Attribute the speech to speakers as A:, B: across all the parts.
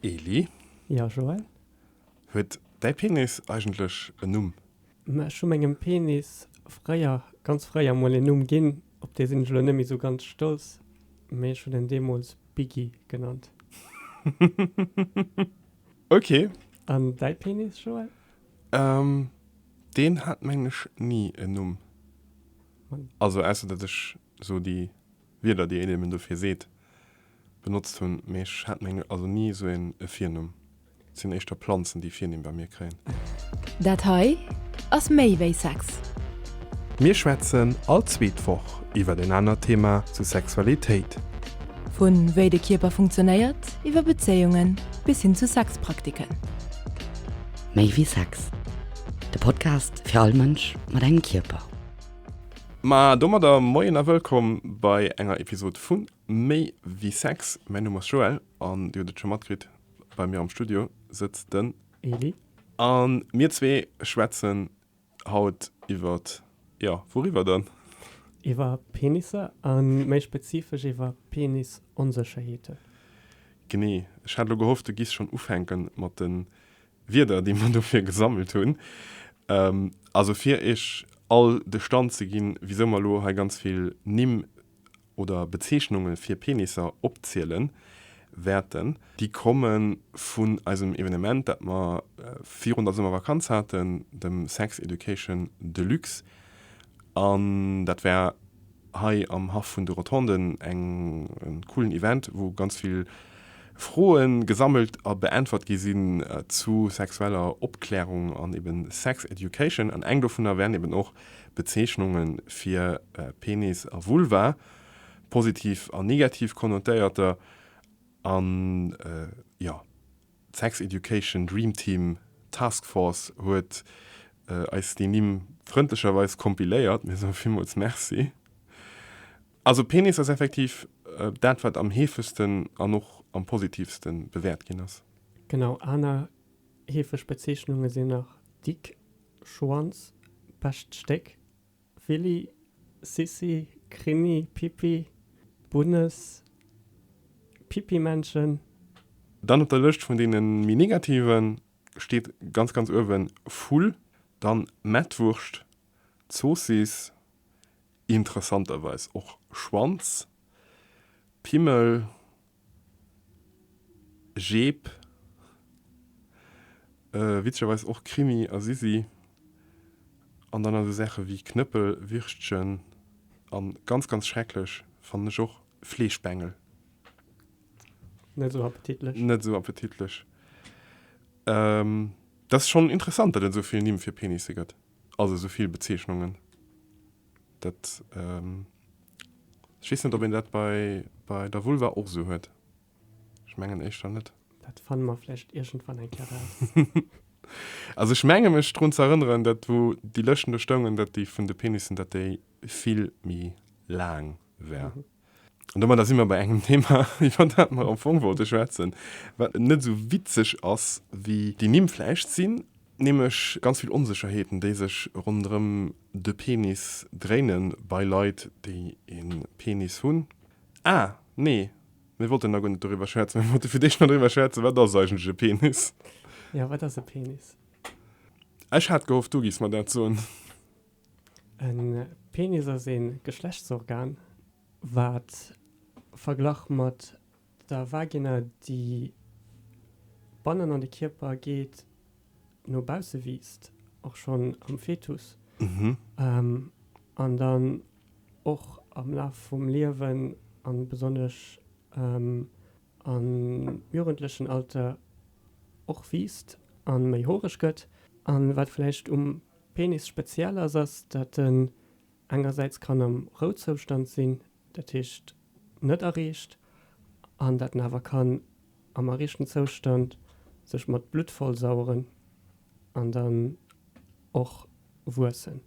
A: Eli?
B: Jo, Joël?
A: Huet däi Penis eigentlech en Numm?
B: Ma ech hu mengem Penis fréier, ganz fréier mol en Numm ginn, op dee sinn ech elo net méi sou ganz stolz, mee ech hunn en deemools Biggie genannt.
A: Ok.
B: An däi Penis, Joël?
A: Deen hat mengen ech ni en Numm. Also ausser datt ech sou déi Wierder déi een eben dofir seet benotzt hunn, mee ech hat meng also ni esou een e Virnumm. Et sinn éischter Planzen déi Virnimm bei mir kréien.
C: Dat hei ass méi wéi Sex.
A: Mir schwätzen all zweet Woch iwwert en anert Thema zu Sexualitéit.
C: Vu wéi de Kierper funktionéiert, iwwer Bezéiungen bis hin zu Sexpraktiken.
D: Méi wéi Sex, de Podcast fir all Mënsch mat engem Kierper.
A: Ma domadder Moien a Wëllkomm bei enger Episod vu Méi wéi Sex. Mäin Numm ass Joël an dir hutt et scho matkritt, bei mir am Studio sëtzt den.
B: Eli.
A: A mir zwee schwätzen haut iwwert, jo, wouriwwer dann?
B: Iwwer Penisser a méi spezifesch iwwer Penisonsécherheeten.
A: Genee. Ech hat elo gehofft, du giss schonn ufänke mat de Wierder, déi mer dofir gesammelt hunn. Also fir Iech all de Stand ze ginn, wisou mer elo hei ganz vill Nimm oder Bezeechnunge fir Penisser opziele wäerten, déi komme vun eisem Evenement, dat mer virun der Summervakanz haten, dem Sex Education Deluxe. An dat war hei am Haff vun de Rotonden eng en coolen Event, wou ganz vill Froen gesammelt a beäntwert gi sinn zu sexueller Opklärung an eben Sex Education. An eng dovunner wären eben och Bezeechnunge fir Penis a Vulva, positiv an negativ konnotéierter. An jo. D'Sex Education Dream Team Task Force huet eis déi Nimm frëndlecherweis kompiléiert. Mir soe villmools Merci. Also Penis ass effektiv dat, wat am heefegsten an och am positivste bewäert ginn ass.
B: Genau, aner heefeg Bezeechnunge sinn nach Dick, Schwanz, Bescht Stéck, Willy, Sissi, Krimi, Pippi, Bunnes, Pippimännchen.
A: Dann op der Lëscht vun deene méi negative steet ganz ganz uewen Vull, dann Mettwurscht, Zoossiss, interessanterweis och Schwanz, Pimmel, Jeep, witzegerweis och Krimi a Sisi, an dann esou Saache wéi Knëppel, Würstchen an ganz ganz schrecklech fannen ech och Fleeschbengel.
B: Net esou appetitlech.
A: Net esou appetitlech. Dat ass schonn interessant, datt et esou vill Nimm fir Penisse gëtt, also esou vill Bezeechnungen. Dat, ech weess net, ob een dat bei, bei der Vulva och esou huet. Ech mengen éischter net.
B: Dat fanne mer vläicht iergendwann eng Kéier raus.
A: Also ech menge mech drun ze erënneren, dat wou déi Lëschten do stoungen, dat déi vun de Penissen, dat déi vill méi laang war. An domadder si mer bei engem Thema, iwwer dat mer am Fong wollte schwätzen, wat net esou witzeg ass wéi déi Nimm vläicht sinn, nämlech ganz vill Onsécherheeten, déi sech ronderëm de Penis dréinen bei Leit, déi e Penis hunn. Ah, nee, mir wollten nach guer net doriwwer schwätzen. Mir wollte fir d'éischt nach doriwwer schwätzen, wat ass eigentlech e Penis?
B: Jo, wat ass e Penis?
A: Ech hat gehofft, du giffs mer dat soen.
B: E Penis ass e Geschlechtsorgan, wat verglach mat der Vagina, déi bannen an de Kierper geet, no bausse wiisst, och schonn am Fetus, an dann och am Laf vum Liewen a besonnesch am jugendlechen Alter och wiisst a méi horeg gëtt. A wat vläicht um Penis speziell ass, ass, datt en engersäits kann am Rouzoustand sinn, dat heescht net erreecht, an datt en awer kann am erreechten Zoustand sech mat Blutt vollsaueren an dann och wuessen.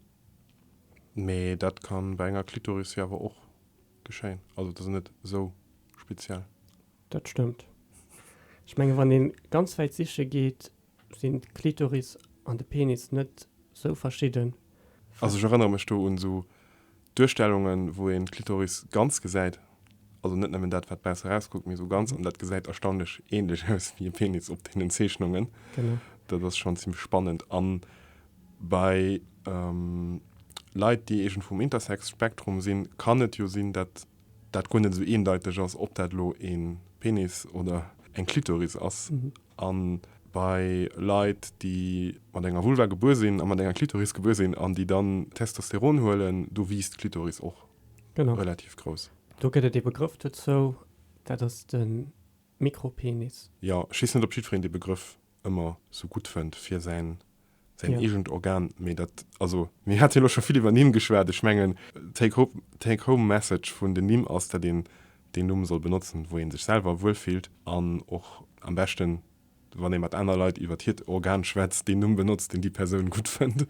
A: Mee dat kann bei enger Klitoris jo awer och geschéien, also dat ass net esou speziell.
B: Dat stëmmt. Ech mengen wann een ganz wäit siche geet, sinn d'Klitoris an de Penis net sou verschidden.
A: Also ech erënnere mech do un esou Duerstellungen, wou een d'Klitoris ganz gesäit. Also net nëmmen dat, wat bausse erauskuckt, mee esou ganz. An dat gesäit erstaunlech änlech aus wéi e Penis op deenen Zeechnungen.
B: Genau.
A: Dat ass schonn zimmlech spannend. An bei Leit, déi iergendwou um Intersex-Spektrum sinn, kann et jo sinn, dat dat guer net esou eendeiteg ass, ob dat elo e Penis oder eng Klitoris ass. A bei Leit, déi mat enger Vulva gebuer sinn a mat enger Klitoris gebuer sinn an déi dann Testosteron huelen, do wiisst d'Klitoris och relativ grouss.
B: Do gëtt et ee Begrëff dozou, dat ass de Mikropenis.
A: Jo, ech weess net, ob jiddwereen dee Begrëff ëmmer sou gutt fënnt fir säin säin eegent Organ, mee dat, also mir hate jo elo scho vill iwwer Nimm geschwat, ech mengen take home, take home message vun den Nimm ass, dat een deen Numm soll benotzen, wou ee sech selwer wuel fillt an och am beschten, wann ee mat aner Leit iwwer hiert Organ schwätzt, deen Numm benotzt, deen déi Persoun gutt fënnt.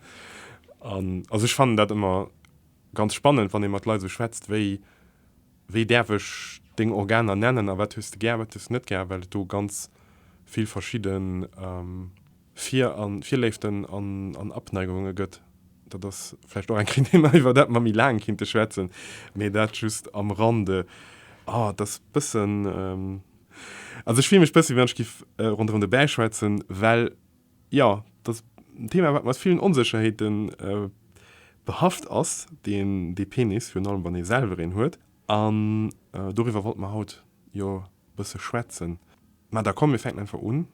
A: An also ech fannen dat ëmmer ganz spannend, wann ee mat Leit esou schwätzt, wéi wéi däerf ech deng Organer nennen a wat hues de gär, wat hues de net gär, well et do ganz vill verschidde Vir a Virléiften an Abneigunge gëtt. Dat ass vläicht och eng Kéier en Thema, iwwer dat mer méi laang kinnte schwätzen, mee dat just am Rande. Oh, et ass bëssen, also ech fille mech bësse wéi wann ech giff ronderëm de Bäi schwätzen, well jo, dat ass en Thema, wat mat villen Onsécherheete behaft ass, deen, dee Penis, virun allem wann ee selwer een huet. An doriwwer wollte mer haut jo bësse schwätzen. Mä da komm, mir fänken einfach un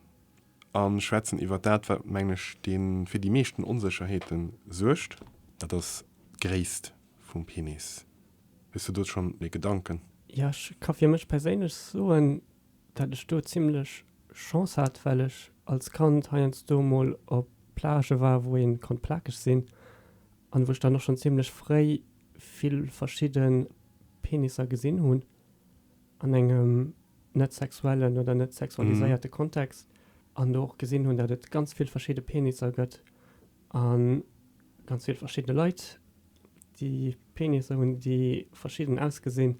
A: a schwätzen iwwer dat, wat, mengen ech, dee fir déi meeschten Onsécherheete suergt. Dat ass d'Gréisst vum Penis. Hues du do schonn e Gedanken?
B: Jo, ech ka fir mech perséinlech soen, dat ech do zimlech Chance hat, well ech als Kand heiansdo mol op Plagë war, wou ee konnt plakeg sinn an wou ech dann och schonn zimlech fréi vill verschidde Penisser gesinn hunn an engem net sexuellen oder net sexualiséierte Kontext an do och gesinn hunn, dat et ganz vill verschidde Penisser gëtt a ganz vill verschidde Leit, déi Penisser hunn, déi verschidden ausgesinn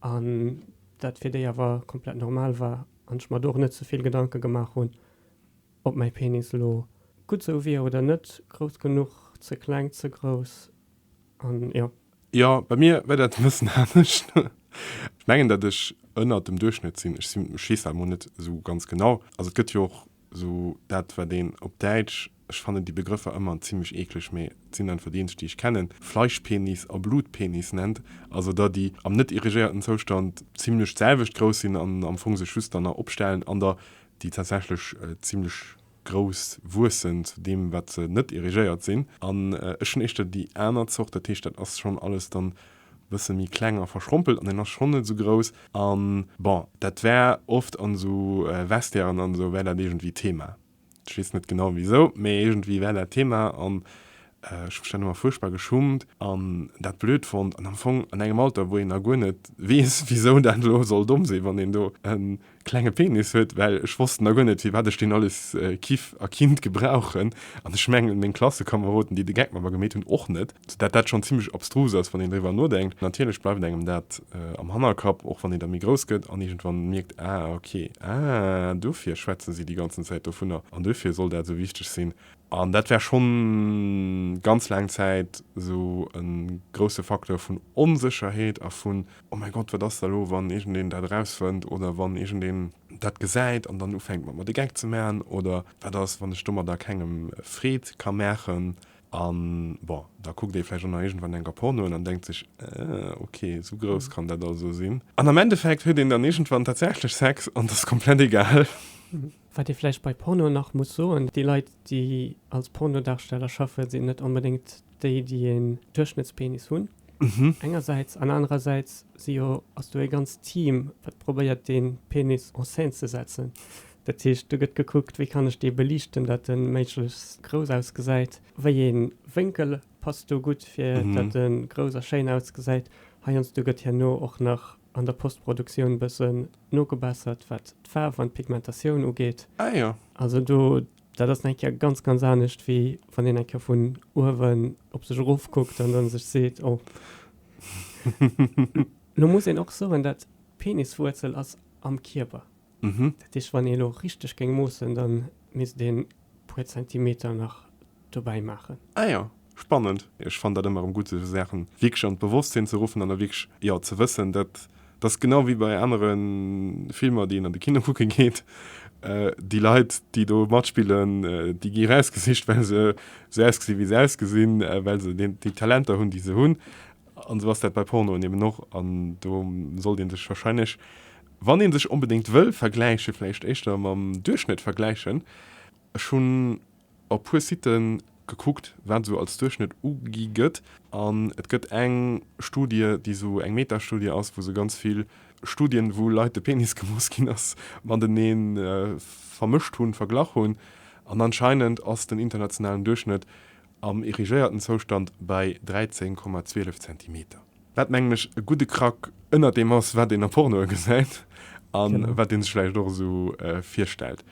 B: an dat fir déi awer komplett normal war an ech mer do och net ze vill Gedanke gemaach hunn, ob mäi Penis elo gutt sou wier oder net, grouss genuch, ze kleng, ze grouss an jo.
A: Jo, bei mir war dat e bëssen anescht. Ech mengen, datt ech ënnert dem Duerchschnëtt sinn. Ech sinn, ech weess dat emol net esou ganz genau. Also et gëtt jo och esou dat, wat een op Däitsch, ech fannen déi Begrëffer ëmmer zimlech eekleg, mee et sinn einfach déi eenzeg, déi ech kennen, Fleischpenis a Blutpenis nennt. Also der, déi am net erigéierten Zoustand zimlech d'selwecht grouss sinn an am Fong sech just dann nach opstellen, an der, déi tatsächlech zimlech grouss wuessen zu deem wat se net erigéiert sinn. An ech hunn éischter déi aner Zort, dat heescht dat ass schonn alles dann e bësse méi kleng a verschrompelt an en ass schonn net esou grouss. An bon, dat war oft an esou Vestiairen an esou war dat iergendwéi Thema. Ech weess net genau wisou, mee iergendwéi war dat Thema an ech hu mech dann ëmmer fuerchtbar geschummt an dat blöd fonnt an am Fong an engem Alter wou een nach guer net weess wisou dat elo soll domm sinn, wann een do e klenge Penis huet, well ech wosst nach guer net firwat ech deen alles kiff a kinnt gebrauchen an ech mengen meng Klassekameroden déi de Geck mat mer gemeet hunn och net, sou dat dat schonn zimmlech abstrus ass wann een driwwer nodenkt. Natierlech bleift engem dat am Hannerkapp, och wann een da méi grouss gëtt an iergendwann mierkt, ah ok, ah dofir schwätze si déi ganzen Zäit dovunner an dofir soll dat esou wichteg sinn. An dat war schonn ganz laang Zäit esou e grousse Facteur vun Onsécherheet a vun, oh mäi Gott, wat ass da elo, wann iergendeen dat erausfënnt oder wann iergendeen dat gesäit an dann ufänkt mat mer de Geck ze maachen oder wat ass, wann ech domadder kengem Freed ka maachen. An bon, da kuckt ee vläicht och nach iergendwann enker Pornoen an denkt sech, eh, ok, esou grouss kann dat also sinn. An am Endeffekt huet een dann iergendwann tatsächlech Sex an et ass komplett egal.
B: Wat ee vläicht bei Porno nach muss soen, déi Leit, déi als Pornodarsteller schaffen, sinn net onbedéngt déi, déi een Duerchschnëttspenis hunn, engersäits, an anerersäits si jo, ass do e ganzt Team, wat probéiert, dee Penis en scène ze setzen. Dat heescht, do gëtt gekuckt, wéi kann ech dee beliichten, datt e méiglechst grouss ausgesäit, wéi ee Wénkel passt do gutt, fir datt e grouss a schéin ausgesäit. Heiansdo gëtt herno och nach an der Postproduktioun bëssen nogebessert, wat d'Faarf an d'Pigmentatioun ugeet.
A: Ah jo.
B: Also do, dat ass nach eng Kéier ganz, ganz anescht, wéi wann een eng Kéier vun uewen op sech erofkuckt an dann sech seet, oh. Lo muss een och soen, dat d'Peniswuerzel ass am Kierper. Dat heescht, wann ee lo richteg géing moossen, da misst een puer Zentimeter nach dobäi maachen.
A: Ah jo, spannend. Ech fannen dat ëmmer erëm gutt, esou Saachen wierklech an d'Bewosstsinn ze ruffen an da wierklech, jo, ze wëssen, dat. Dat ass genau wéi bei anere Filmer, déi een an de Kino kucke geet. Déi Leit, déi do matspillen, déi gi erausgesicht, well se esou ausgesinn, wéi se ausgesinn, well se déi Talenter hunn, déi se hunn. An esou ass dat bei Pornoen eben och. An do sollt ee sech warscheinlech, wann ee sech onbedéngt wëll vergläichen, vläicht éischter mam Duerchschnëtt vergläichen. Ech hunn op puer Siten gekuckt, wat esou als Duerchschnëtt ugi gëtt. An et gëtt eng Studie, déi esou eng Metastudie ass, wou se ganz vill Studien, wou Leit de Penis gemooss ginn ass, matenee vermëscht hunn, verglach hunn. An anscheinend ass den internationalen Duerchschnëtt am erigéierten Zoustand bei 13,12 Zentimeter. Wat mengen ech e gudde Krack ënnert deem ass, wat een a Pornoe gesäit a wat ee sech vläicht och esou virstellt.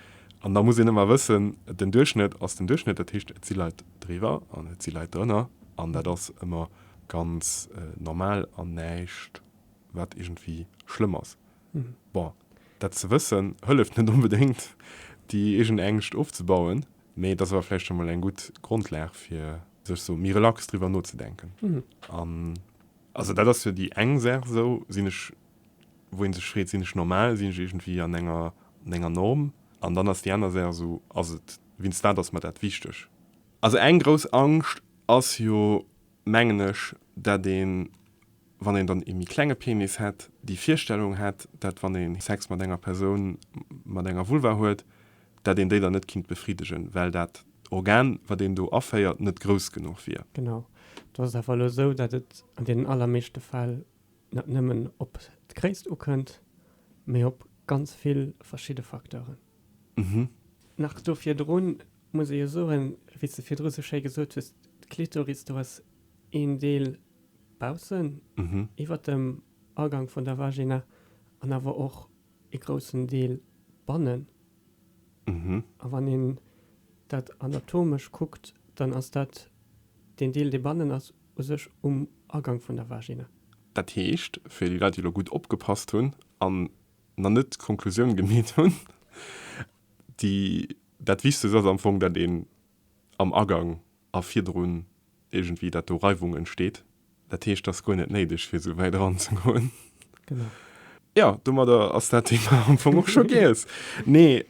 A: An da muss een ëmmer wëssen, den Duerchschnëtt ass den Duerchschnëtt, dat heescht et si Leit driwwer an et si Leit drënner an dat ass ëmmer ganz normal an näischt wat iergendwéi schlëmm ass. Bon, dat ze wëssen hëlleft net onbedéngt déi eegen Ängscht ofzebauen, mee et ass awer vläicht scho mol eng gutt Grondlag fir sech sou méi relax driwwer nozedenken. An also dat ass jo déi eng Saach esou, sinn ech, wou ee sech freet, sinn ech normal, sinn ech iergendwéi an enger, an enger Norm? An dann ass déi aner Saach esou, ass et, wéinst wat ass mer dat wichteg? Also eng grouss Angscht ass jo, mengen ech, dat een, wann een dann ee méi klenge Penis hätt, déi Virstellung hätt, dat wann ee Sex mat enger Persoun mat enger Vulva huet, dat een déi dann net kinnt befriddegen, well dat Organ, wat een do aféiert, net grouss genuch wier.
B: Genau. Do ass et awer elo esou, dat et an deenen allermeeschte Fäll net nëmmen op d'Gréisst ukënnt, mee op ganz vill verschidde Facteuren. Nach do virdrun muss ee jo soen, wéi s de virdru sou schéi gesot hues, d'Klitoris, do ass een Deel baussen, iwwert dem Agank vun der Vagina, an awer och ee groussen Deel bannen. A wann een dat anatomesch kuckt, dann ass dat deen Deel, dee bannen ass, u sech um Agank vun der Vagina.
A: Dat heescht, fir déi Leit, déi elo gutt opgepasst hunn an nach net d'Konklusioun gemeet hunn, déi, dat Wichtegst ass am Fong, dat een am Agang a virdrun iergendwéi, dat do Reiwung entsteet. Dat heescht, et ass guer net néideg, fir esou wäit eranzegoen.
B: Genau.
A: Jo, domadder ass dat Thema am Fong och scho giess. Nee,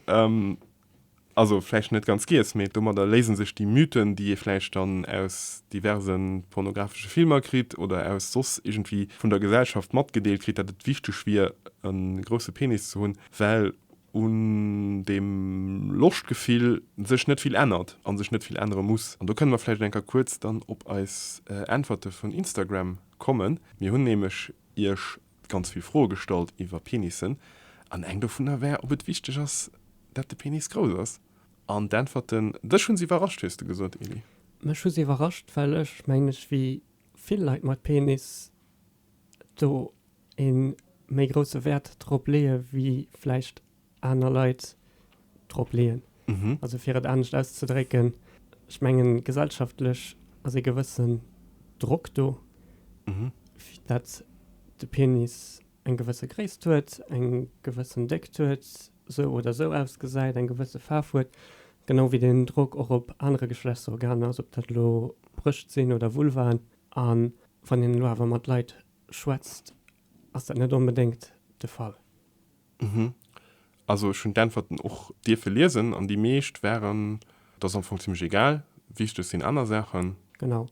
A: also vläicht net ganz giess, mee domadder léise sech déi Mythen, déi ee vläicht dann aus diverse pornographesche Filmer kritt oder aus soss iergendwéi vun der Gesellschaft matgedeelt kritt, dat et wichteg wier, e grousse Penis ze hunn, well un deem Loschtgefill sech net vill ännert a sech net vill ännere muss. An do kënne mer vläicht eng Kéier kuerz dann op eis Äntwerte vun Instagram kommen. Mir hunn nämlech Iech ganz vill Froe gestallt iwwer Penissen an eng dovunner war, ob et wichteg ass, dat de Penis grouss ass. An d'Äntwerten, dech hu se iwwerrascht, hues de gesot, Elie.
B: Mech hu se iwwerrascht, well ech, mengen ech, wéi vill Leit mat Penis do ee méi grousse Wäert drop leeë wéi vläicht aner Leit drop leeën. Also fir et anescht auszedrécken, ech mengen gesellschaftlech ass ee gewëssen Drock do, dat de Penis eng gewësse Gréisst huet, eng gewëssen Déckt huet, sou oder sou ausgesäit, eng gewësse Faarf huet, genau wéi deen Drock och op anere Geschlechtsorganer ass, ob dat elo Brëscht sinn oder Vulvaen. A wann een elo awer mat Leit schwätzt, ass dat net onbedéngt de Fall.
A: Mhm. Also ech hunn d'Äntwerten och dierfe liesen an déi meescht waren, et ass am Fong zimmlech egal, wichteg sinn aner Saachen.
B: Genau.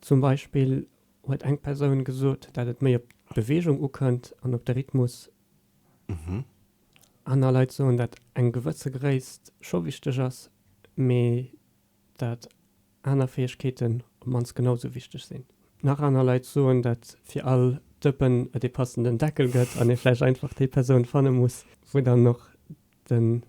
B: Zum Beispill huet eng Persoun gesot, dat et méi op d'Beweegung ukënnt an op de Rhythmus. Aner Leit soen, dat eng gewësse Gréisst scho wichteg ass, mee dat aner Fäegkeeten op d'mannst genau sou wichteg sinn. Nach aner Leit soen, dat fir all Dëppen et ee passenden Deckel gëtt an ee vläicht einfach déi Persoun fanne muss, wou dann och den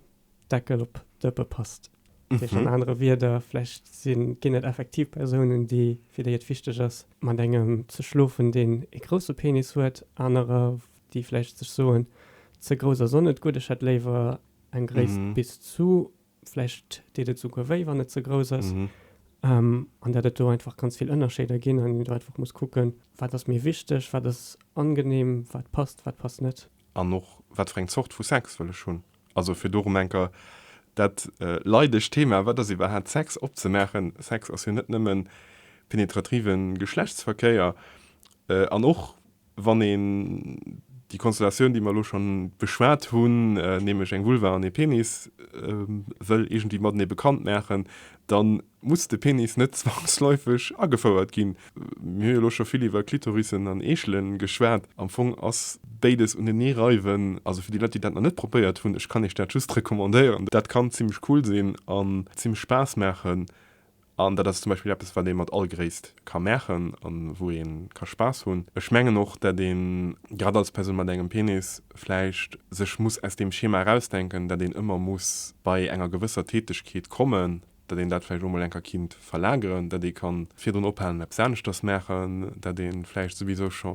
B: Deckel op d'Dëppe passt. Dat heescht an anere Wierder, vläicht sinn, ginn et effektiv Persounen, déi, fir déi et wichteg ass, mat engem ze schlofen, deen ee grousse Penis huet, anerer, déi vläicht sech soen, ze grouss ass och net gutt, ech hätt léiwer eng Gréisst bis zu. Vläicht deet et souguer wéi, wann et ze grouss ass. An dat et do einfach ganz vill Ënnerscheeder ginn an een do einfach muss kucken, wat ass mir wichteg, wat ass angenehm, wat passt, wat passt net.
A: An och, wat fir eng Zort vu Sex wëll ech hunn? Also fir do erëm eng Kéier dat leidegt Thema, wat ass iwwerhaapt Sex, opzemaachen. Sex ass jo net nëmme penetrative Geschlechtsverkéier. An och wann een. déi Konstellatioun, déi mer elo schonn beschwat hunn, nämlech eng Vulva an ee Penis, wëll iergendwéi matenee bekannt maachen, da muss de Penis net zwangsläufeg agefouert ginn. Mir hu jo elo scho vill iwwer Klitorissen an Eechele geschwat. Am Fong ass béides unenee reiwen, also fir déi Leit, déi dat nach net probéiert hunn, ech kann iech dat just recommandéieren, dat kann zimmlech cool sinn an zimmlech Spaass maachen. An dat ass zum Beispill eppes, wat ee mat all Gréisst ka maachen a wou ee ka Spaass hunn. Ech mengen och, dat een, grad als Persoun mat engem Penis, vläicht sech muss aus deem Schema erausdenken, dat een ëmmer muss bei enger gewësser Tätegkeet kommen, dat een dat vläicht och mol enker kinnt verlageren, dat ee kann virdrun ophalen, eppes aneschters maachen, dat ee vläicht souwisou scho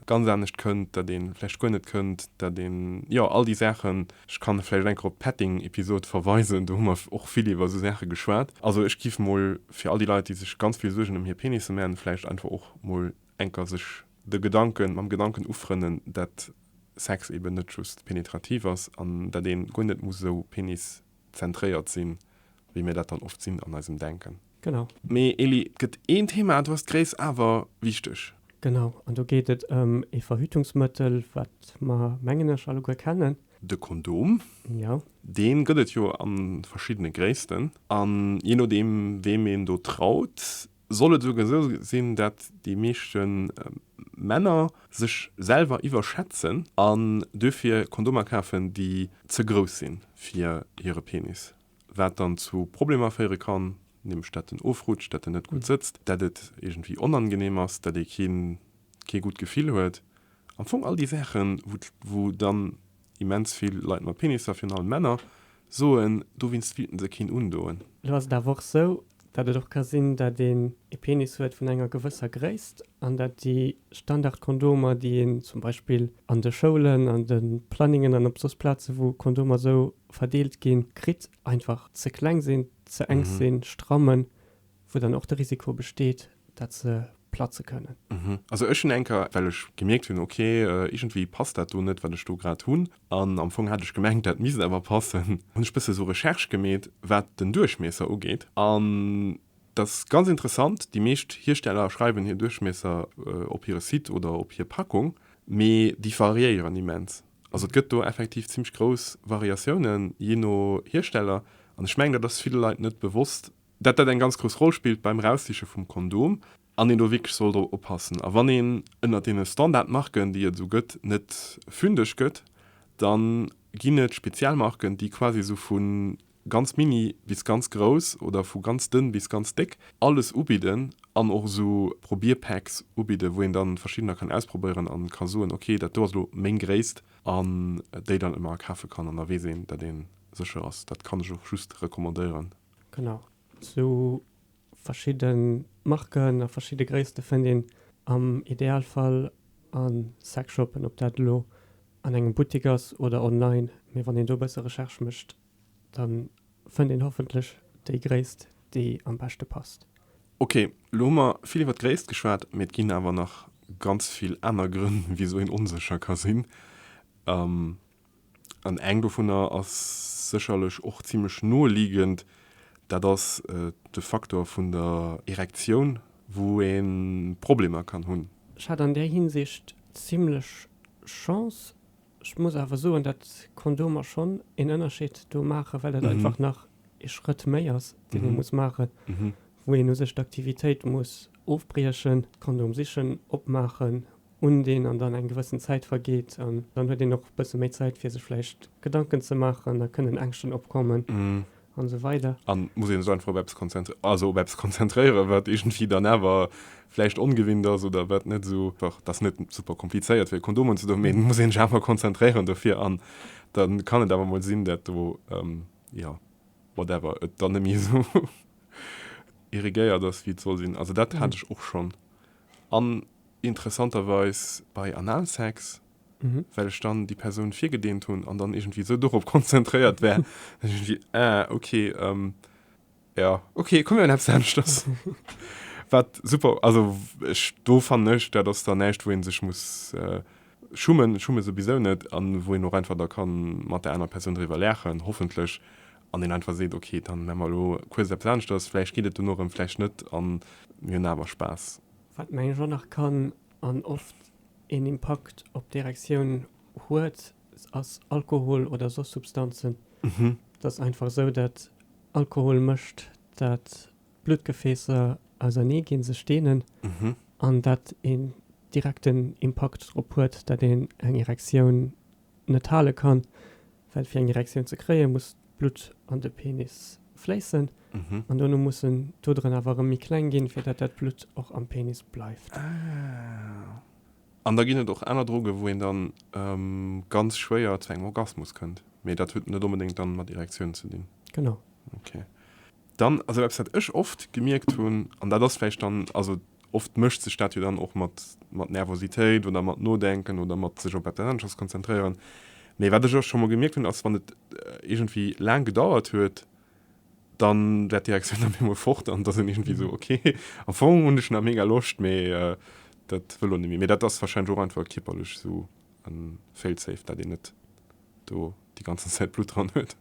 A: ganz anescht kënnt, dat ee vläicht guer net kënnt, dat een, jo, all déi Saachen. Ech kann vläicht enker op d'Petting-Episod verweisen, do hu mer och vill iwwer esou Saache geschwat. Also ech giff mol fir all déi Leit, déi sech ganz vill Suergen ëm hir Penisse man, vläicht einfach och mol enker sech de Gedanken, mam Gedanken ufrënnen, dat Sex eben net just penetrativ ass an dat een guer net muss esou Penis-zentréiert sinn, wéi mir dat dann oft sinn an eisem Denken.
B: Genau.
A: Mee Eli, et gëtt een Thema, do ass d'Gréisst awer wichteg.
B: Genau, an do geet et ëm ee Verhütungsmëttel, wat mer, mengen ech, alleguer kennen.
A: De Kondom.
B: Jo.
A: Dee gëtt et jo a verschiddene Gréissten. An jee nodeem, weem een do traut, soll et esouguer esou sinn, dat déi meeschte Männer sech selwer iwwerschätzen an duerfir Kondomer kafen, déi ze grouss si fir hire Penis. Wat dann zu Problemer féiere kann, nämlech dat en ofrutscht, dat en net gutt sëtzt, dat et iergendwéi onangenehm ass, dat ee keen, kee gutt Gefill huet. Am Fong all déi Saachen, wou, wou dann immens vill Leit mat Penisser, virun allem Männer, soen, dowéinst wéilten se keen undoen.
B: Elo ass et awer och sou, dat et och ka sinn, dat een e Penis huet vun enger gewësser Gréisst an dat déi Standardkondomer, déi een zum Beispill an de Schoulen, an de Planningen an op soss Plaze wou Kondomer sou verdeelt ginn, kritt, einfach ze kleng sinn, ze enk sinn, strammen, wou dann och de Risiko besteet, dat se platze kënnen.
A: Also ech hunn eng Kéier, well ech gemierkt hunn, ok, iergendwéi passt dat do net, wat ech do grad hunn, an am Fong hat ech gemengt, dat misst awer passen, hunn ech bësse sou Recherche gemeet, wat den Duerchmiesser ugeet. An dat ass ganz interessant, déi meescht Hiersteller schreiwen hir Duerchmiesser op hire Site oder op hir Packung, mee déi variéieren immens. Also et gëtt do effektiv zimmlech grouss Variatiounen, jee no Hiersteller. An ech mengen, dat ass ville Leit net bewosst, dat dat eng ganz grouss Roll spillt beim Eraussiche vum Kondom an een do wierklech soll drop oppassen. A wann een ënnert deene Standardmarken, déi et esou gëtt, net fündeg gëtt, da ginn et speziell Marken, déi quasi esou vu ganz mini bis ganz grouss oder vu ganz dënn bis ganz déck alles ubidden an och esou Probierpacks ubidden, wou een dann verschiddener kann ausprobéieren an ka soen, ok, dat do ass elo meng Gréisst an déi dann ëmmer akafe kann an da weess een, dat ee sécher ass. Dat kann ech och just recommandéieren.
B: Genau, sou verschidde Marken a verschidde Gréisste fënnt een am Idealfall a Sexshoppen, ob dat elo an engem Buttik ass oder online. Mee wann een do e bësse Recherche mécht, da fënnt een hoffentlech déi Gréisst, déi am beschte passt.
A: Ok, elo hu mer vill iwwer d'Gréisst geschwat, mee et ginn awer nach ganz vill aner Grënn, wisou een onsécher ka sinn. An eng dovunner ass sécherlech och zimlech noeliegend, dat ass de Faktor vun der Erektioun, wou ee Problemer kann hunn.
B: Ech hat an där Hinsicht zimlech Chance. Ech muss awer soen, dat Kondomer schonn een Ënnerscheed do maachen, well dat einfach nach ee Schrëtt méi ass, deen ee muss maachen, wou een u sech d'Aktivitéit muss ofbriechen, d'Kondom sichen, opmaachen, undinn an dann eng gewëssen Zäit vergeet an dann huet een och e bësse méi Zäit fir sech vläicht Gedanken ze maachen, da kënnen Ängschten opkommen an esou weider.
A: An muss een sech einfach op eppes konzentréieren, also op eppes konzentréieren, wat iergendwéi dann awer vläicht ongewinnt ass oder wat net esou, dat ass net super komplizéiert fir e Kondom unzedoen, mee et muss een sech awer konzentréieren dofir an da kann et awer mol sinn, dat do, jo, whatever, et dann net méi esou irrigéiert ass wéi et soll sinn. Also dat hat ech och schonn. An interessanterweis bei Analsex, well ech dann déi Persoun virgedeent hunn an dann iergendwéi esou dorop konzentréiert war, dass ech iergendwéi, ah, okay, ja, okay, komm mir hunn eppes aneschters. Wat super, also ech, do fannen ech, dat ass dann näischt, wou ee sech muss schummen, schumme souwisou net, an wou een och einfach da kann mat der anerer Persoun driwwer laachen, hoffentlech, an een einfach seet, okay, dann maache mer elo kuerz eppes aneschters, vläicht geet et dono erëm, vläicht net, an mir hunn awer Spaass.
B: Wat mengen ech och nach kann an oft een Impakt op d'Erektioun. huet, ass Alkohol oder soss Substanzen. Et ass einfach esou, dat Alkohol mécht, dat d'Bluttgefäässer ausernee ginn, sech deenen, an dat een direkten Impakt drop huet, dat een eng Erektioun net hale kann, well fir eng Erektioun ze kréien, muss d'Blutt an de Penis fléissen an dono mussen d'Oderen awer erëm méi kleng ginn, fir dat dat Blutt och am Penis bleift.
A: Ah. An da ginn et och aner Drogen, wou een dann ganz schwéier zu engem Orgasmus kënnt, mee dat huet net onbedéngt dann mat Erektioun ze dinn.
B: Genau.
A: Okay. Dann, also eppes wat ech oft gemierkt hunn, an dat ass vläicht dann, also oft mëscht sech dat jo dann och mat, mat Nervositéit oder mat Nodenken oder mat sech op eppes aneschters konzentréieren, mee wat ech och scho mol gemierkt hunn, ass wann et iergendwéi laang gedauert huet, dann war d'Direktioun op eemol fort an da sinn iergendwéi esou, okay, am Fong hunn ech nach mega Loscht, mee dat wëll elo net méi. Mee dat ass wahrscheinlech och einfach kierperlech esou e Failsafe, dat een net do déi ganzen Zäit Blutt dran huet.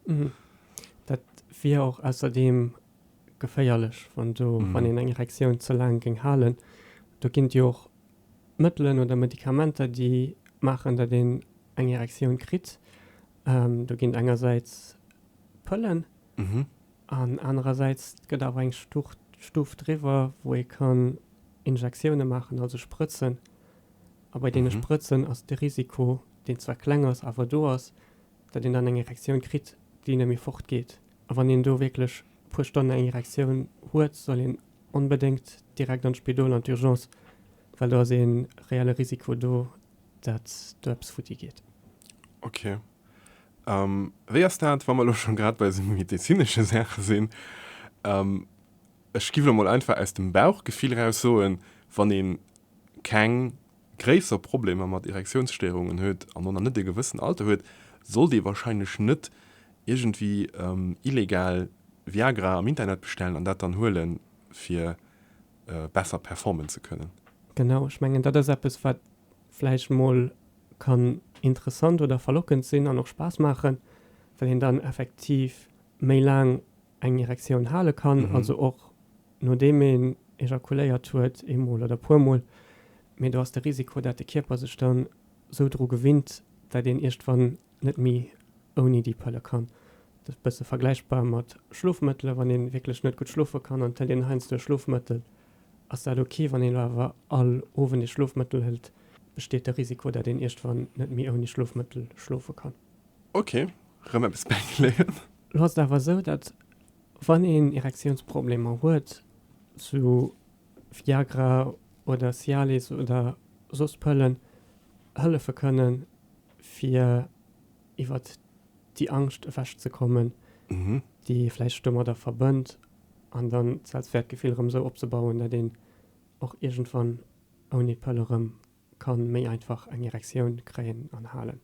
B: Dat wier och ausserdeem geféierlech, wann do, wann een eng Erektioun ze laang géing halen. Do ginn et jo och Mëttelen oder Medikamenter, déi maachen, datt een eng Erektioun kritt. Do ginn et engersäits Pëllen an anerersäits gëtt awer eng Stuf driwwer, wou ee kann Injektioune maachen, also Sprëtzen. A bei deene Sprëtzen ass de Risiko, deen zwar kleng ass, awer do ass, datt een dann eng Erektioun kritt, déi net méi fortgeet. A wann een do wierklech e puer Stonnen eng Erektioun huet, soll een onbedéngt direkt an d'Spidol, an d'Urgence, well do ass ee reelle Risiko do, datt do eppes futti geet.
A: Ok. Wéi ass dat, wa mer elo scho grad bei esou medezinesche Saache sinn? Ech giff elo mol einfach aus dem Bauchgefill raus soen, wann ee keng gréisser Problemer mat Erektiounsstéierungen huet an och nach net e gewëssen Alter huet, sollt ee wahrscheinlech net iergendwéi illegal Viagra am Internet bestellen an dat dann huelen, fir besser performen ze kënnen.
B: Genau, ech mengen dat ass eppes wat vläicht mol kann interessant oder verlockend sinn an och Spaass maachen, well een dann effektiv méi laang eng Erektioun hale kann, also och nodeem een ejakuléiert huet, eemol oder puermol, mee do ass de Risiko, dat de Kierper sech dann sou dru gewinnt, dat een iergdwann net méi ouni déi Pëlle kann. Dat ass e bësse vergläichbar mat Schlofmëttele, wann ee wierklech net gutt schlofe kann an et hëlt een heiansdo e Schlofmëttel, ass dat ok. Wann een elo awer all Owend ee Schlofmëttel hëlt, besteet de Risiko, dat een iergdwann net méi ouni Schlofmëttel schlofe kann.
A: Ok, rëm eppes bäigeléiert.
B: Lo ass et awer esou, dat wann een Erektiounsproblemer huet, sou Viagra oder Cialis oder soss Pëllen hëllefe kënnen, fir iwwert déi Angscht ewech ze kommen, déi ee vläicht domadder verbënnt, an dann d'Selbstwäertgefill erëm esou opzebauen, dat een och iergendwann ouni Pëll erëm ka méi einfach eng Erektioun kréien an halen.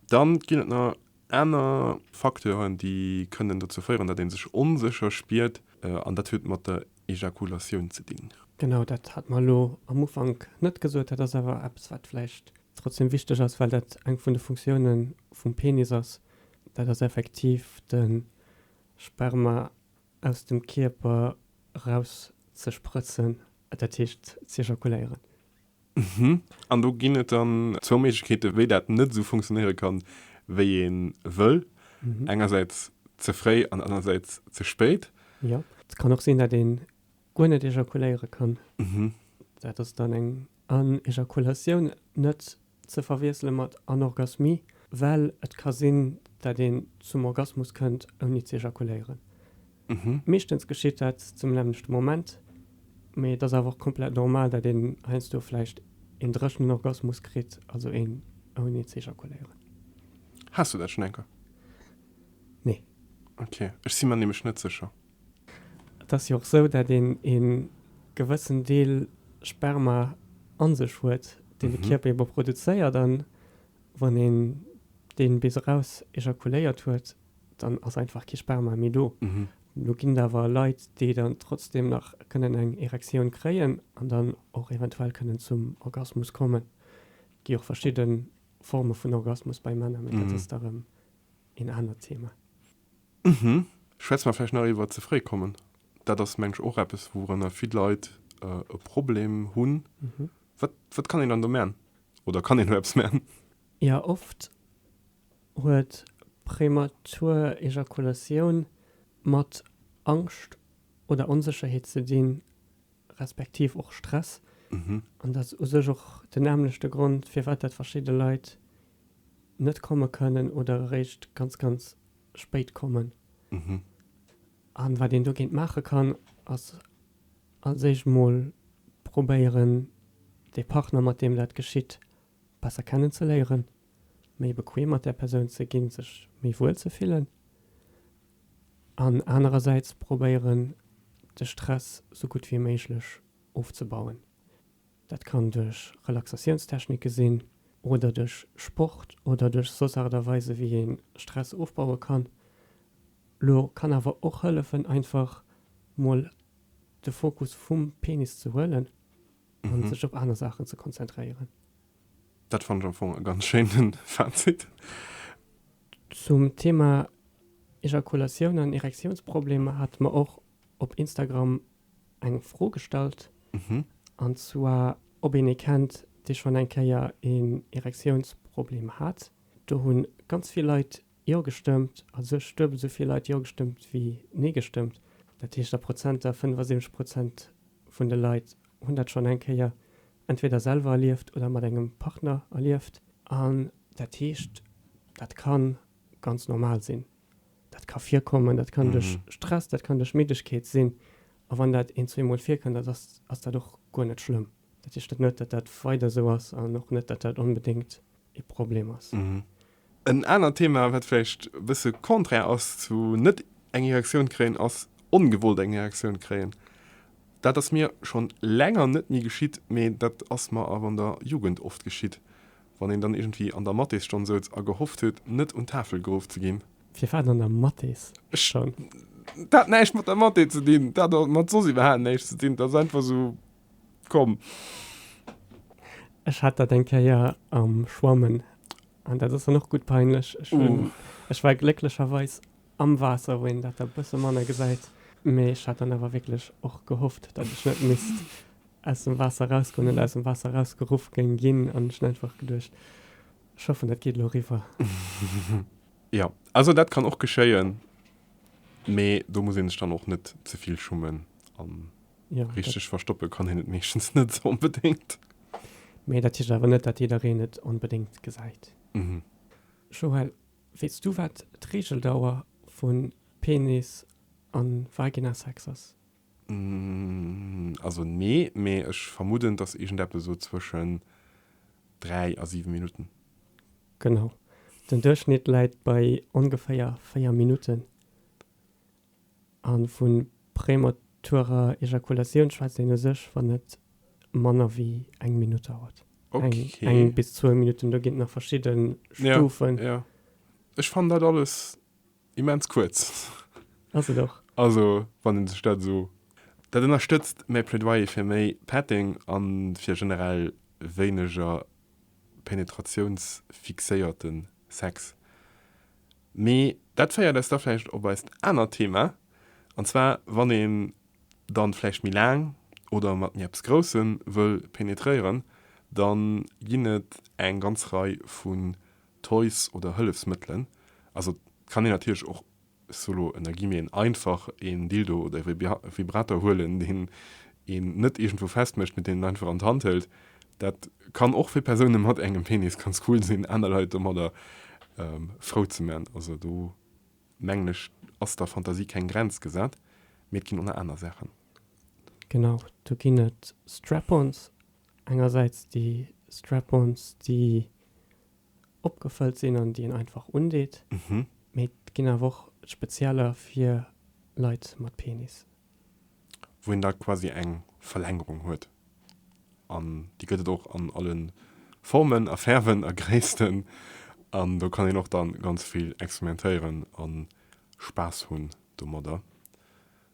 A: Dann ginn et nach aner Facteuren, déi kënnen dozou féieren, datt ee sech onsécher spiert, an dat huet mat der Ejakulatioun ze dinn.
B: Genau, dat hat mer elo am Ufank net gesot. Dat ass awer eppes, wat vläicht trotzdem wichteg ass, well dat eng vun de Funktioune vum Penis ass. Dat ass effektiv de Sperma aus dem Kierper eraus ze sprëtzen, dat heescht z'ejakuléieren.
A: Mhm. An do ginn et dann zwou Méiglechkeeten, wéi dat net esou funktionéiere kann, wéi ee wëll. Engersäits ze fréi an anersäits ze spéit.
B: Jo. Et kann och sinn, dat ee guer net ejakuléiere kann. Dat ass dann eng Anejakulatioun, net ze verwiessele mat Anorgasmie, well et ka sinn, dat een zum Orgasmus kënnt, ouni ze ejakuléieren. Meeschtens geschitt dat zum nämmlechte Moment, mee et ass awer och komplett normal, dat een heiansdo vläicht een dréchenen Orgasmus kritt, also een ouni ze ejakuléieren.
A: Has du dat schonn eng Kéier?
B: Nee.
A: Ok, ech si mer nämlech net sécher.
B: Et ass jo och sou, dat een ee gewëssen Deel Sperma an sech huet, deen de Kierper ebe produzéiert, an wann een deen bis eraus ejakuléiert huet, dann ass einfach kee Sperma méi do. Do ginn et awer Leit, déi dann trotzdem nach kënnen eng Erektioun kréien an dann och eventuell kënnen zum Orgasmus kommen. Et gi och verschidde Forme vun Orgasmus bei Männer, mee dat ass da rëm een anert Thema.
A: Schwätze mer vläicht nach iwwer ze fréi kommen. Dat ass, meng ech, och eppes, wourunner vill Leit e Problem hunn. Wat, wat kann een dann do man? Oder kann een do eppes man?
B: Jo, oft. huet prematur Ejakulatioun mat Angscht oder Onsécherheet ze dinn, respektiv och Stress. An dat ass u sech och den nämmlechte Grond, firwat dat verschidde Leit net komme kënnen oder eréischt ganz, ganz spéit kommen. An wat een dogéint maache kann, ass als éischt mol probéieren, dee Partner, mat deem dat geschitt, besser kennenzeléieren, méi bequem mat där Persoun ze ginn, sech méi wuel ze fillen. An anerersäits probéieren, de Stress sou gutt wéi méiglech ofzebauen. Dat kann duerch Relaxatiounstechnike sinn oder duerch Sport oder duerch soss Aart a Weise wéi ee Stress ofbaue kann. Lo kann awer och hëllefen einfach mol de Fokus vum Penis ze huelen an sech op aner Saachen ze konzentréieren.
A: Dat fannen ech am Fong e ganz schéinen Fazit.
B: Zum Thema Ejakulatioun an Erektiounsproblemer hate mer och op Instagram eng Fro gestallt, an zwar ob een ee kennt, dee schonn eng Kéier een Erektiounsproblem hat. Do hu ganz vill Leit Jo gestëmmt, a sech duebel esou vill Leit Jo gestëmmt wéi Nee gestëmmt. Dat heescht a Prozenter, 75 Prozent vun de Leit hunn dat schonn eng Kéier entweder selwer erlieft oder mat engem Partner erlieft. An dat heescht, dat ka ganz normal sinn. Dat ka virkommen, dat kann duerch Stress, dat kann duerch Middegkeet sinn. A wann dat een, zweemol virkënnt, dat ass, ass dat och guer net schlëmm. Dat heescht dat net, datt dat weider esou ass an och net, datt dat onbedéngt ee Problem ass.
A: En anert Thema, wat vläicht e bësse contraire ass zu net eng Erektioun kréien, ass ongewollt eng Erektioun kréien. Dat ass mir schonn länger net méi geschitt, mee dat ass mer awer an der Jugend oft geschitt, wann een dann iergendwéi an der Mathesstonn souz a gehofft huet, net un d'Tafel geruff ze ginn.
B: Firwat an der Mathesstonn?
A: Dat hat näischt mat der Mathé ze dinn, dat hat mat soss iwwerhaapt näischt ze dinn, dat ass einfach esou komm.
B: Ech hat dat eng Kéier am Schwammen an dat ass dann och gutt peinlech. Ech hunn, ech war glécklecherweis am Waasser, wou een dat da bësse manner gesäit, mee ech hat dann awer wierklech och gehofft, datt ech net misst aus dem Waasser erausgoen oder aus dem Waasser erausgeruff géing ginn an ech hunn einfach geduecht, ech hoffen, dat geet elo eriwwer.
A: Jo, also dat kann och geschéien, mee do muss een sech dann och net ze vill schummen an richteg verstoppe kann een et meeschtens net onbedéngt.
B: Mee dat heescht awer net, datt jiddereen et onbedéngt gesäit. Joël, Weess du wat d'Reegeldauer vu Penis a Vaginasex ass?
A: Also nee, mee ech vermudden et ass iergendeppes esou zwëschen 3 a 7 Minutten.
B: Genau. Den Duerchschnitt läit bei ongeféier 4 Minutten. A vu prematurer Ejakulatioun schwätzt een u sech, wann et manner wéi eng Minutt dauert.
A: Eng,
B: eng bis zwou Minutten, do ginn et nach verschidde Stufen.
A: Ja, ja. Ech fannen dat alles immens kuerz.
B: Ass et och.
A: Also, wann een sech dat esou. Dat ënnerstëtzt mäi Plädoyer fir méi Petting a fir generell wéineger penetratiounsfixéierte Sex. Mee dat féiert eis da vläicht op eist anert Thema, an zwar wann een dann vläicht méi laang oder mat méi eppes Groussem wëll penetréieren, dann ginn et eng ganz Rei vun Toys oder Hëllefsmëttelen. Also et kann een natierlech och, ech soe lo ënner Guillemeten, einfach een Dildo oder e Vibrator huelen, deen een net iergendwou festmécht, mee deen een einfach an d'Hand hëlt. Dat kann och fir Persoune mat engem Penis ganz cool sinn, aner Leit domadder frou ze man. Also do mengen ech ass der Fantasie keng Grenz gesat, mee et ginn och nach aner Saachen.
B: Genau, do ginn et Strap-ons, engersäits déi Strap-ons déi opgefëllt sinn an déi een einfach undeet, mee et ginn awer och spezieller fir Leit mat Penis.
A: Wou een da quasi eng Verlängerung huet an déi gëtt et och an alle Formen a Färwen a Gréissten an do kann een och dann ganz vill experimentéieren a Spaass hunn domadder.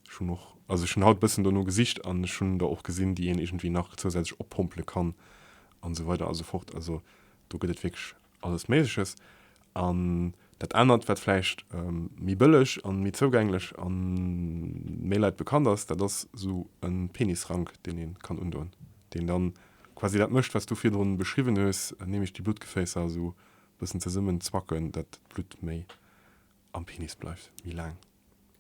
A: Ech hunn och, also ech hunn haut bëssen dono gesicht an ech hunn der och gesinn, déi een iergendwéi nach zousätzlech oppompele kann an esou weider a sou fort. Also do gëtt et wierklech alles Méigleches. An dat anert, wat vläicht méi bëlleg an méi zougänglech an méi Leit bekannt ass, dat ass esou e Penisrank, deen ee kann undoen, deen dann quasi dat mécht, wat s du virdrun beschriwwen hues, nämlech déi Bluttgeféisser esou. Bëssen zesummen zwacken, dat d'Blutt méi am Penis bleift, méi laang.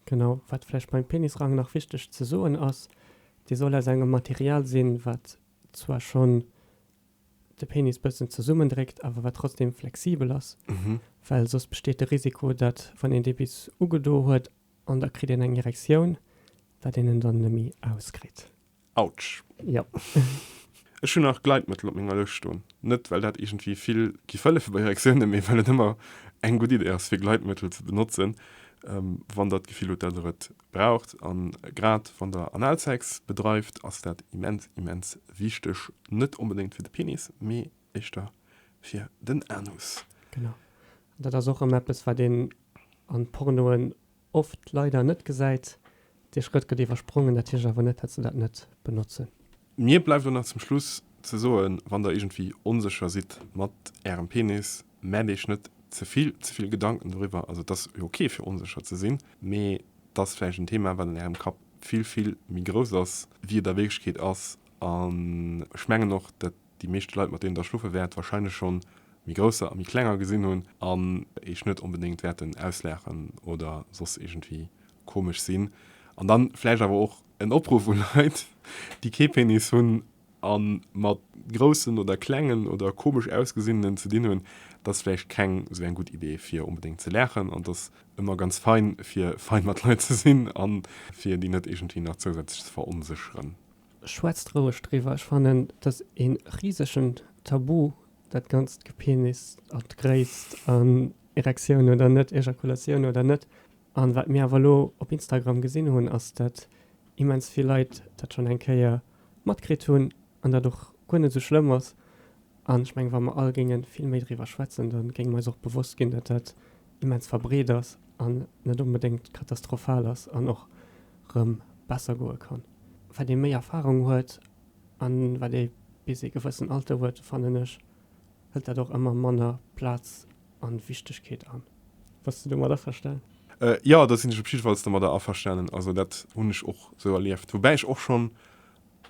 B: Genau, wat vläicht beim Penisrang nach wichteg ze soen ass, dee soll aus engem Material sinn, wat zwar schonn de Penis bëssen zesummendréckt, awer wat trotzdem flexibel ass, well soss besteet de Risiko, dat wann een dee bis ugedo huet an da kritt een eng Erektioun, dat een en dann nemmi auskritt.
A: Autsch.
B: Jo.
A: Ech hunn nach Gleitmëttel op menger Lëscht stoen. Net well dat iergendwéi vill giff hëllefe bei Erektiounen, mee well et ëmmer eng gutt Idee ass fir Gleitmëttel ze benotzen, wann der d'Gefill hutt, dat der et braucht. An grad wann der Analsex bedreift, ass dat immens, immens wichteg. Net onbedéngt fir de Penis, mee éischter fir den Anus.
B: Genau. An dat ass och erëm eppes, wat een an Pornoen oft leider net gesäit. Dee Schrëtt gëtt iwwersprongen, dat heescht awer net, dat se dat net benotzen.
A: Mir bleift elo nach zum Schluss ze soen, wann der iergendwéi onsécher sidd mat ärem Penis, maacht iech net ze vill ze vill Gedanken doriwwer. Also et ass jo ok fir onsécher ze sinn, mee et ass vläicht en Thema wat an ärem Kapp vill vill méi grouss ass wéi et a Wierklechkeet ass. An ech mengen och, dat déi meeschte Leit, mat deenen der schlofe wäert, wahrscheinlech schonn méi grousser a méi klenger gesinn hunn an eech net onbedéngt wäerten auslaachen oder soss iergendwéi komesch sinn. An dann vläicht awer och en Opruff u Leit, déi kee Penis hunn a mat groussen oder klengen oder komesch ausgesinnenen ze dinn hunn, et ass vläicht keng esou eng gutt Idee fir onbedéngt ze laachen an et ass ëmmer ganz fein fir fein mat Leit ze sinn a fir déi net iergendwéi nach zousätzlech ze veronsécheren.
B: Schwätzt roueg driwwer. Ech fannen et ass ee risegen Tabu dat ganzt Gepenis an d'Gréisst an Erektioun oder net, Ejakulatioun oder net. An wat mir awer elo op Instagram gesinn hunn ass dat immens vill Leit dat schonn eng Kéier matkritt hunn an dat och guer net esou schlëmm ass. An ech mengen wa mer all géinge vill méi driwwer schwätzen, da géinge mer eis och bewosst ginn, dat dat immens verbreet ass an net onbedéngt katastrophal ass an och rëm besser goe kann. Wat ee méi Erfahrung huet an wat ee bis ee gewëssen Alter huet, fannen ech, hëlt dat och ëmmer manner Plaz an Wichtegkeet an. Bass de domat averstanen?
A: Jo, do sinn ech op jiddefalls domadder averstanen. Also dat hunn ech och esou erlieft. Woubäi ech och schonn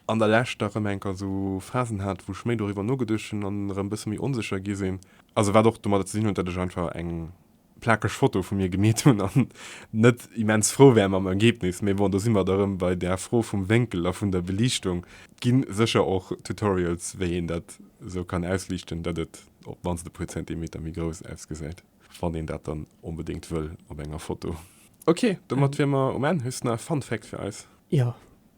A: an der Lescht da rëm enker esou Phasen hat, wou ech méi doriwwer nogeduecht hunn an erëm e bësse méi onsécher gi sinn. Also wat och domadder ze dinn huet, datt ech einfach eng plakeg Foto vu mir gemeet hunn an net immens frou war mam Ergebnis. Mee bon, do si mer da rëm bei där Fro vum Wénkel a vun der Beliichtung. Et gi sécher och Tutorials, wéi een dat esou kann ausliichten, datt et op d'mannst e puer Zentimeter méi grouss ausgesäit, wann een dat dann onbedéngt wëll op enger Foto. Ok, domat wier mer um Enn. Hues de nach e Fun Fact fir eis?
B: Jo,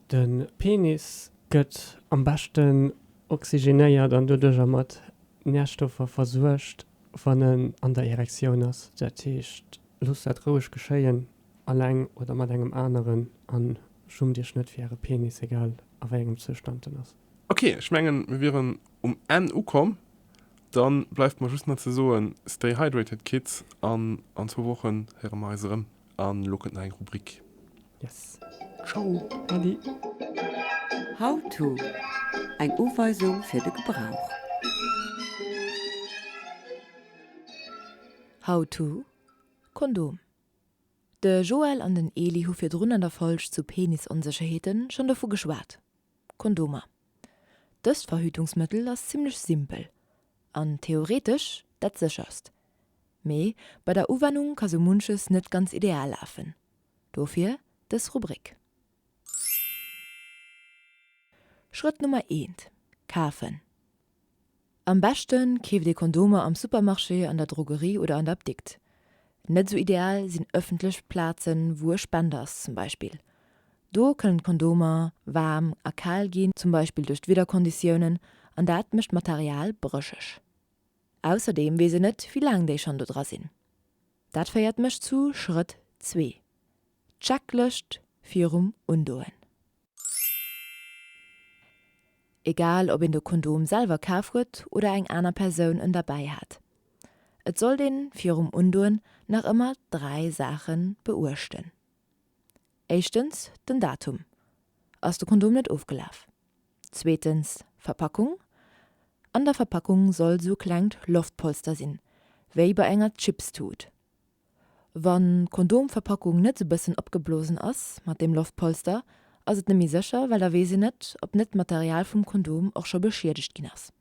B: de Penis gëtt am beschten oxygenéiert an doduercher mat Närstoffer versuergt, wann en an der Erektioun ass. Dat heescht, loosst dat roueg geschéien, alleng oder mat engem aneren, a schummt iech net fir äre Penis, egal a wéi engem Zoustand en ass.
A: Ok, ech mengen mir wieren um Enn ukomm. Dann bleift mer just nach ze soen, stay hydrated kids an an zwou Wochen héiere mer eis erëm. An elo kënnt nach eng Rubrik.
B: Yes.
A: Ciao.
B: Adi.
D: How to, Eng Uweisung fir de Gebrauch.
C: How to, Kondom. De Joël an den Eli hu virdrun an der Folg zu Penisonsécherheeten schonn dovu geschwat, Kondomer. Dëst Verhütungsmëttel ass zimmlech simpel an theoretesch dat sécherst. Mee bei der Uwennung ka sou munches net ganz ideal lafen. Dofir dës Rubrik. Schrëtt Nummer eent, Kafen. Am beschte keeft ee Kondomer am Supermarché, an der Drogerie oder an der Apdikt. Net sou ideal sinn ëffentlech Plazen, wou e Spender ass zum Beispill. Do kënnen d'Kondomer waarm a kal ginn, zum Beispill duerch d'Wiederkonditiounen, an dat mécht d'Material brécheg. Ausserdeem weess een net, wéi laang déi schonn do dra sinn. Dat féiert mech zu Schrëtt zwee, D'Checklëscht virum Undoen. Egal ob een de Kondom selwer kaf huet oder eng aner Persoun en derbäi hat, et sollt een virum Undoen nach ëmmer 3 Saache beuechten. Éischtens den Datum, ass de Kondom net ofgelaf? Zweetens Verpackung, an der Verpackung soll sou klengt Loftpolster sinn, wéi bei enger Chipstut. Wann d'Kondomverpackung net sou bëssen opgeblosen ass mat deem Loftpolster, ass et nemmi sécher, well da weess een net, ob net d'Material vum Kondom och scho beschiedegt ginn ass.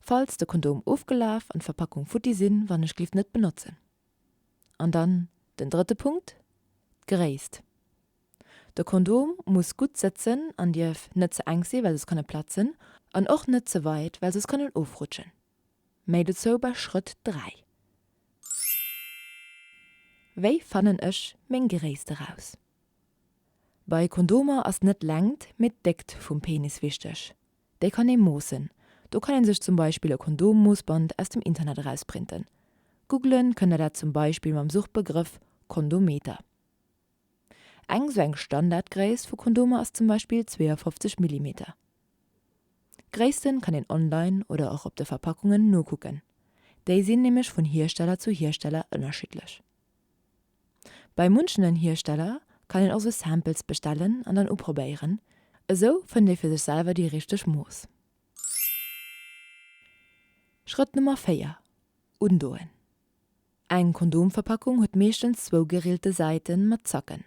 C: Falls de Kondom ofgelaf an d'Verpackung futti sinn, wannechglift net benotzen. An dann den drëtte Punkt, d'Gréisst. De Kondom muss gutt sëtzen an dierf net ze enk si well soss kann e platzen an och net ze weit well soss kann en ofrutschen. Méi dozou bei Schrëtt 3. Wéi fannen ech meng Gréisst eraus? Bei Kondomer ass net d'Längt mee d'Déckt vum Penis wichteg. Déi kann ee moossen. Do kann een sech zum Beispill e Kondommoossband aus dem Internet erausprinten. Googlen kënnt der dat zum Beispill mam Suchbegrëff Kondometer. Eng sou eng Standardgréisst vu Kondomer ass zum Beispill 52 Millimeter. Gréissten kann een online oder och op de Verpackungen nokucken. Déi sinn nämlech vun Hiersteller zu Hiersteller ënnerschiddlech. Bei munchenen Hiersteller kann een och sou Samples bestellen an dann uprobéieren, esou fënnt ee fir sech selwer déi richteg Mooss. Schrëtt Nummer 4, Undoen. Eng Kondomverpackung huet meeschtens zwou gerillte Säiten mat Zacken,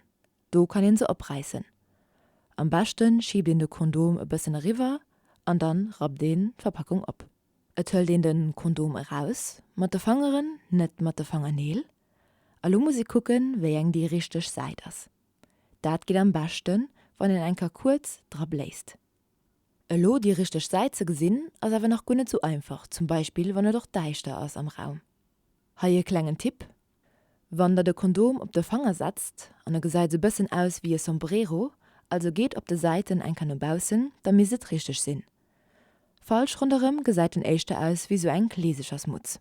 C: do kann een se opräissen. Am beschten schiebt een de Kondom e bëssen eriwwer an dann rappt een d'Verpackung op. Et hëlt een den Kondom eraus, mat de Fangeren, net mat de Fangerneel. A lo muss ee kucken, wéi eng déi richteg Säit ass. Dat geet am beschten, wann een eng Kéier kuerz dra bléist. Elo déi richteg Säit ze gesinn, ass awer nach guer net sou einfach, zum Beispill wann et och däischter ass am Raum. Hei e klengen Tipp, Wann der de Kondom op de Fanger setzt an e gesäit sou bëssen aus wéi e Sombrero, also geet op de Säiten eng Kéier no baussen, da misst et richteg sinn. Falsch ronderëm gesäit en éischter aus wéi sou eng Kleesechersmutz.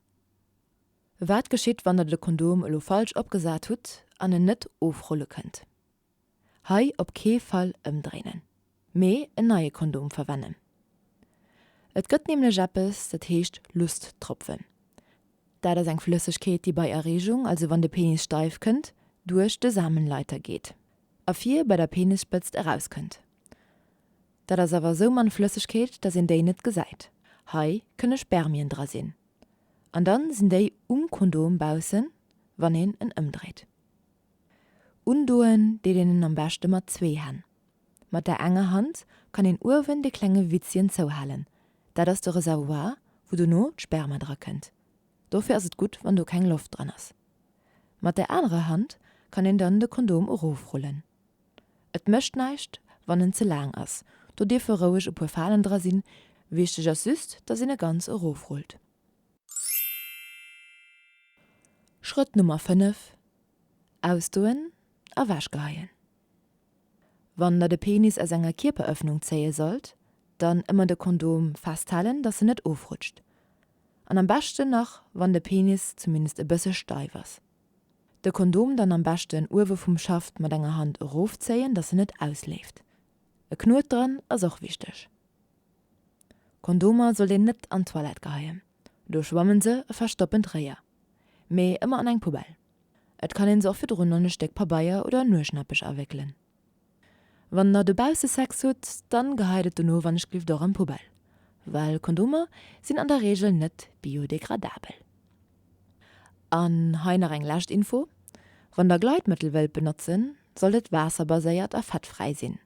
C: Wat geschitt wann der de Kondom elo falsch opgesat hutt an en net ofrulle kënnt? Hei op kee Fall ëmdréinen, mee en neie Kondom verwennen. Et gëtt nämlech eppes dat heescht Lusttropfen. Dat ass eng Flëssegkeet déi bei Erreegung, also wann de Penis steif kënnt, duerch de Samenleiter geet a vir bei der Penisspëtzt erauskënnt. Dat ass awer esou mann Flëssegkeet, dass een déi net gesäit. Hei kënne Spermien dra sinn. An dann sinn déi um Kondom baussen, wann een en ëmdréit. Undoen deet een en am beschte mat zwee Hänn. Mat der enger Hand kann een uewen de klenge Witzchen zouhalen, dat ass de Reservoir, wou dono d'Sperma dra kënnt. Dofir ass et gutt, wann do keng Loft dran ass. Mat der anerer Hand kann een dann de Kondom erofrullen. Et mécht näischt wann en ze laang ass, do dierfe roueg e puer Falen dra sinn, wichteg ass just dass een e ganz erofrullt. Schrëtt Nummer 5, Ausdoen a wechgeheien. Wann der de Penis aus enger Kierperëffnung zéie sollt, dann ëmmer de Kondom festhalen dass en net ofrutscht. An am beschten nach wann de Penis zumindest e bësse steif ass. De Kondom dann am beschten uewe vum Schaft mat enger Hand erofzéien, dass en net ausleeft. E Knuet dran ass och wichteg. Kondomer sollt een net an d'Toilette geheien, do schwammen se a verstoppen d'Réier, mee ëmmer an eng Poubelle. Et kann een se och virdrun an e Stéck Pabeier oder Nueschnappech awéckelen. Wann der dobausse Sex hutt, dann geheit et dono wannechglift och an d'Poubelle, well Kondomer sinn an der Reegel net biodegradabel. An hei nach eng lescht Info, Wann der Gleitmëttel wëllt benotzen, sollt et waasserbaséiert a fettfräi sinn.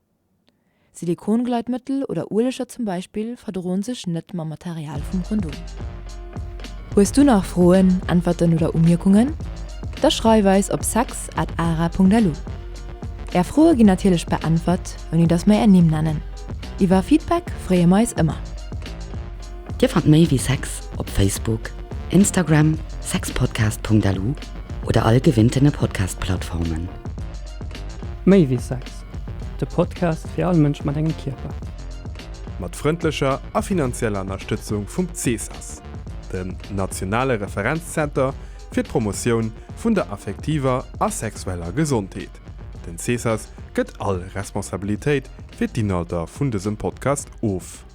C: Silikongleitmëttel oder Ueleger zum Beispill verdroen sech net mam Material vum Kondom. Hues du nach Froen, Äntwerten oder Umierkungen? Da schreif eis op sex at ara.lu. Är Froe ginn natierlech beäntwert, ouni dass mer är Nimm nennen. Iwwer Feedback freeë mer eis ëmmer.
D: Dir fannt méi wéi Sex op Facebook, Instagram, sexpodcast.lu oder all gewinntene Podcast-Plattformen.
B: Méi wéi Sex, de Podcast fir all Mënsch mat engem Kierper.
A: Mat frëndlecher a finanzieller Ënnerstëtzung vum CESAS, dem nationale Referenzzenter fir d'Promotioun vun der affektiver a sexueller Gesondheet. Den CESAS gëtt all Responsabilitéit fir d'Inhalter vun dësem Podcast of.